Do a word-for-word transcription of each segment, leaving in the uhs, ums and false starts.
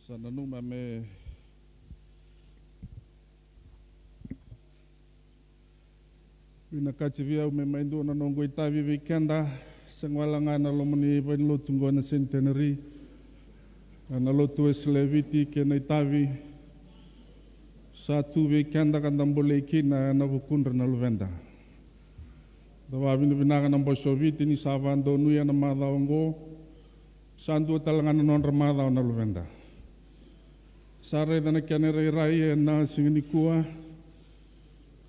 Sa nanuma me vinakati vei au me mai dua na noqu itavi vei keda, sega wale ga na loma ni valenilotu oqo na Centenary, na lotu Wesele e Viti, kei na itavi sa tu vei keda ka da bolei kina ena vukudra na luveda. Da vakavinavinaka na Bose o Viti ni sa vakadonuya na macawa oqo. Sa dua tale ga na nodra macawa na luveda. Sa raica na kena irairai ena siga nikua.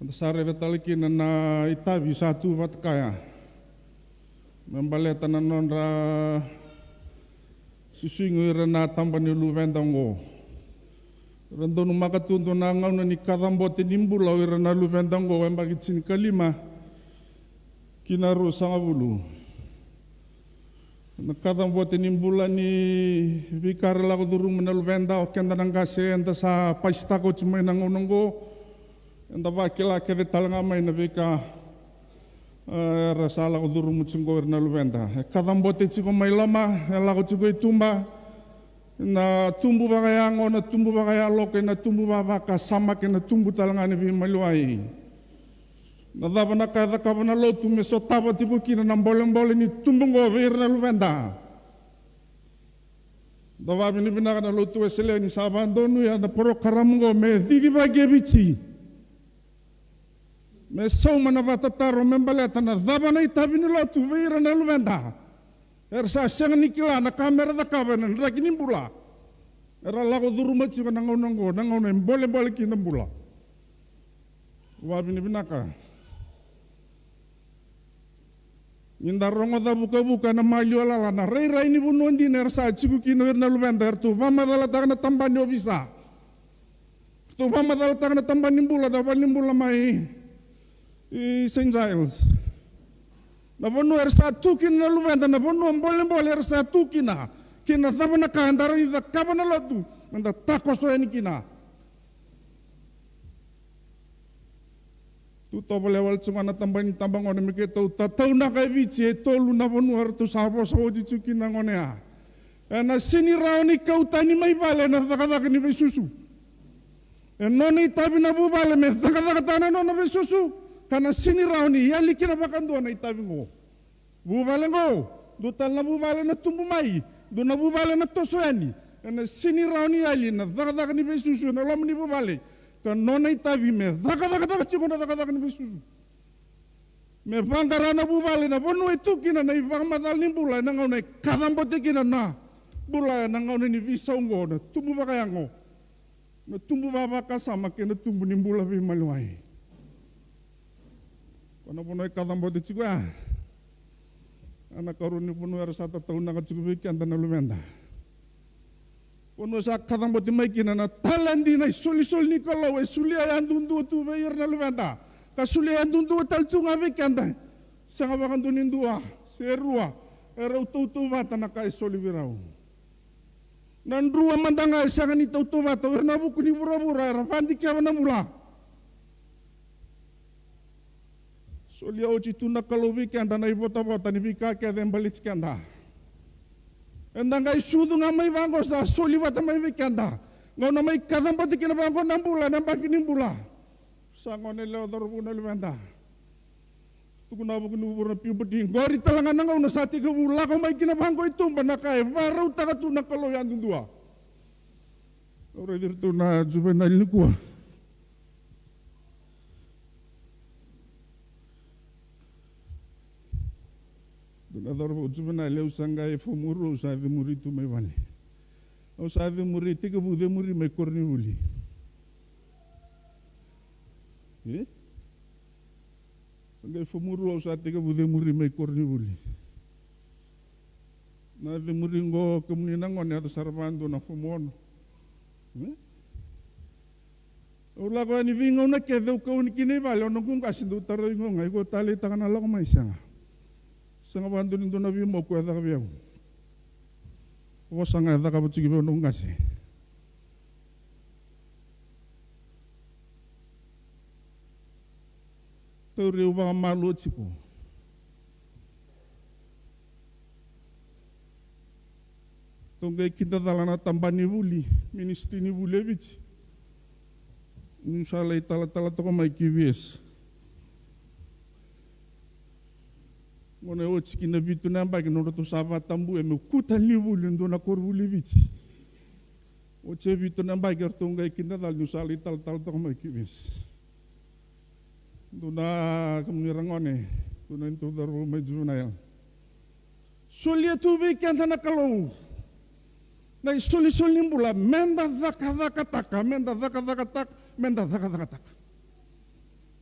Da sa raica tale kina na itavi sa tu vata kaya me baleta na nodra susugi o ira na taba ni luveda oqo. Era donumaka tu dua na gauna ni kacabote ni bula o ira na luveda oqo, yabaki tinikalima ki na ruasagavulu. Na kacabote ni bula ni veika era lako curuma na luveda, o keda na qase eda sa pasitaka oti mai na gauna oqo. Eda vakila kece tale ga mai na veika, e, era sa lako curuma tiko o ira na luveda. E kacabote tiko mai loma, e lako tiko i tuba. Na tubu vakayago, na tubu vakayalo, kei na tubu vakavakasama, kei na tubu tale ga ni veimaliwai. Na cava na ka e cakava na lotu me sotava tiko kina na bolebole ni tubu oqo vei ira na luveda? Da vakavinavinaka na lotu Wesele ni sa vakadonuya na porokaramu oqo me cicivaki e Viti. Me sauma na vakatataro me baleta na cava na itavi ni lotu vei ira na luveda. Era sa sega ni kila na ka mera cakava ena draki ni bula. Era lako curuma tiko na gauna oqo, na gauna e bolebole kina na bula. Vakavinavinaka. Ni da rogoca vukavuka ena maliwa lala na rairai ni vanua dina era sa tiko kina o ira na luveda, eratou vakamacalataka na tabana ni ovisa. Eratou vakamacalataka na tabana ni bula, na valenibula mai i Saint Giles. Na vanua era sa tu kina na luveda, na vanua bolebole era sa tu kina. Kei na cava na ka eda rawa ni cakava na lotu me da takoso yani kina. Tu tovolea wale tiko ga na tabana ni tabagone me keitou tataunaka e Viti e tolu na vanua eratou sa vosa oti tiko kina na gone ya. Ena sega ni rawa ni kau tani mai vale ena cakacaka ni veisusu. E nona itavi na vuvale me cakacakataka na nona veisusu, ka na sega ni rawa ni yali kina vakadua na itavi oqo. Vuvale oqo, dua tale na vuvale na tubu mai, dua na vuvale na toso yani. Ena sega ni rawa ni yali na cakacaka ni veisusu ena loma ni vuvale, ka nona itavi me cakacakataka tiko na cakacaka ni veisusu. Me vaqara na vuvale na vanua e tu kina na ivakamacala ni bula ena gauna e kacabote kina na bula ena gauna ni veisau oqo, na tubu vakayago, na tubu vakavakasama kei na tubu ni bula veimaliwai. Ko na vanua e kacabote tiko ya. A na karua ni vanua era sa tataunaka tiko vei keda na luveda. Vanua sa kacabote mai kina na taledi, na isolisoli ni Kalou e solia yadudua tu vei ira na luveda. Ka solia yadudua tale tu ga vei keda. Sega vakadua ni dua se rua erau tautauvata na ka e soli vei rau. Na drua mada ga e sega ni tautauvata, o ira na vuku ni vuravura era vadikeva na bula. Solia oti tu na Kalou vei keda na ivotavota ni veika kece e baleti keda. Eda qai sucu ga mai vaqo, sa soli vata mai vei keda. Gauna mai kacabote kina vaqo na bula, na yabaki ni bula. Sa gone lewa, cauravou, na luveda. Tukuna vuku ni vuvura na puberty. Qori tale ga na gauna sa tekivu lako mai kina vaqo i tuba na ka e varautaka tu na Kalou yadudua. Au raici iratou na juvenile nikua. Dua na cauravou juvenile, au sa qai fomu rua, au sa cemuri tu mai vale. Au sa cemuri, tekivu cemuri mai koronivuli. E? Sa qai fomu rua, au sa tekivu cemuri mai koronivuli. Na cemuri qo, kemuni na gone, yaco sara vakadua na fomu ono. E? Au lako yani veigauna kece, au kau yani kina i vale, o noqu qase dau tarogi au ga, iko taleitaka na lako mai? Sega. Sega vakadua ni dua na veimoku e caka vei au. Vosa ga e cakava tiko vei au noqu qase. Tauri au vakamalua tiko. Ratou qai kidacala na tabana ni vuli, ministry ni vuli e Viti. Niu sa lai talatala toka mai ki V S. Gauna e oti kina vitu na yabaki nodratou sa vakatabuya meu kua tale ni vuli e dua na koronivuli e Viti. Oti e vitu na yabaki eratou qai kidacala niu sa lai talatala toka mai ki V S. Dua na, kemuni ra gone, dua na neitou cauravou mai Juvenile. Solia tu vei keda na Kalou na isolisoli ni bula, meda cakacakataka, meda cakacakataka, meda cakacakataka.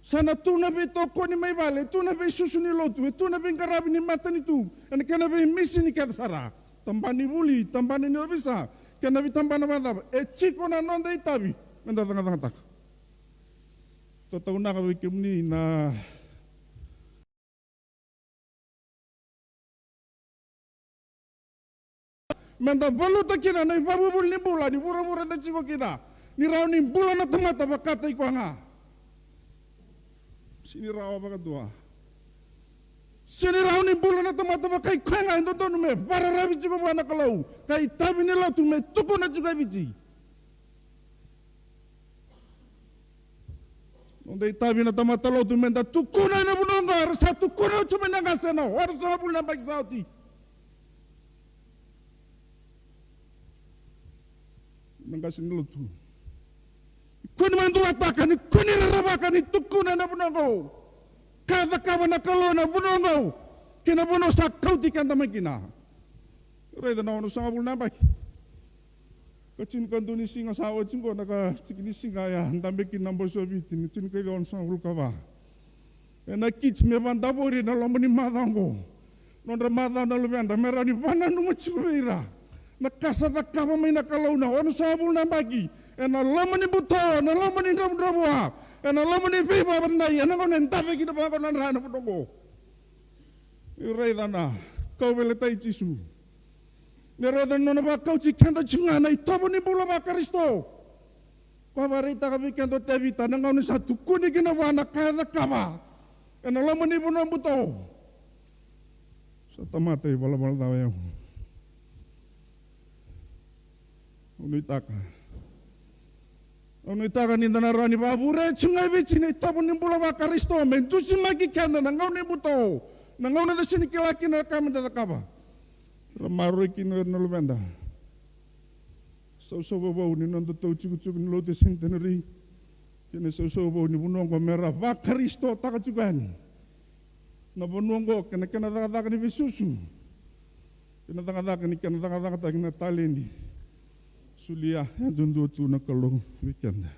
Sa na tu na veitokoni mai vale, tu na veisusu ni lotu, e tu na veiqaravi ni matanitu, ena kena veimisi ni kece sara. Tabana ni vuli, tabana ni ovisa, kei na veitabana vakacava, e tiko na noda itavi, meda cakacakataka. Tataunaka vei kemuni na meda valuta kina na ivakavuvuli ni bula ni vuravura eda tiko kina. Ni rawa ni bula na tamata vakataki koya ga. Sega ni rawa vakadua. Sega ni rawa ni bula na tamata vakai koya ga e dodonu me vakararavi tiko vua na Kalou. Ka itavi ni lotu me tukuna tiko e Viti. Noda itavi na tamata lotu meda tukuna ena vanua oqo, era sa tukuna oti mai na qase ena onosagavulu na yabaki sa oti. Na qase ni lotu. Ni kua ni maduataka, ni kua ni raravaka, ni tukuna ena vanua oqo. Ka cakava na Kalou ena vanua oqo kei na vanua sa kauti keda mai kina. Raica na onosagavulu na yabaki. Ka tinikadua ni siga sa oti oqo, na ka tiki ni siga ya dabe kina na Bose o Viti, ni tinikaciwa onosagavulu ka va. Ena kiti me vadavori ena loma ni macawa oqo. Nodra macawa na luvedra me rawa ni vananuma tiko vei ira na ka sa cakava mai na Kalou na onosagavulu na yabaki. Ena loma ni buto, ena loma ni dravudravua, ena loma ni veivakavakadai, ena gauna e dave kina vaqo na dra ena vanua oqo. Io, raica na kauveilatai Jisu. Ni raica na nona vakauti keda tiko ga na itovo ni bula vaKarisito. Koya vakaraitaka vei keda o Tevita na gauna sa tukuni kina vua na ka e cakava ena loma ni vanua buto. Sa tamata ivalavala ca o yau. Au nuitaka. Au nuitaka ni da na rawa ni vakavure tiko ga e Viti na itovo ni bula vaKarisito me dusimaki keda na gauna buto, na gauna da sega ni kila kina na ka meda cakava. Ra maroroi kina o ira na luveda. Sausau vovou ni noda taucikociko ni lotu e Centenary. Kei na sausau vou ni vanua oqo me ra vaKarisitotaka tiko yani na vanua oqo kei na kena cakacaka ni veisusu, kei na cakacaka ni kena cakacakataki na taledi. Solia yadudua tu na Kalou vei keda.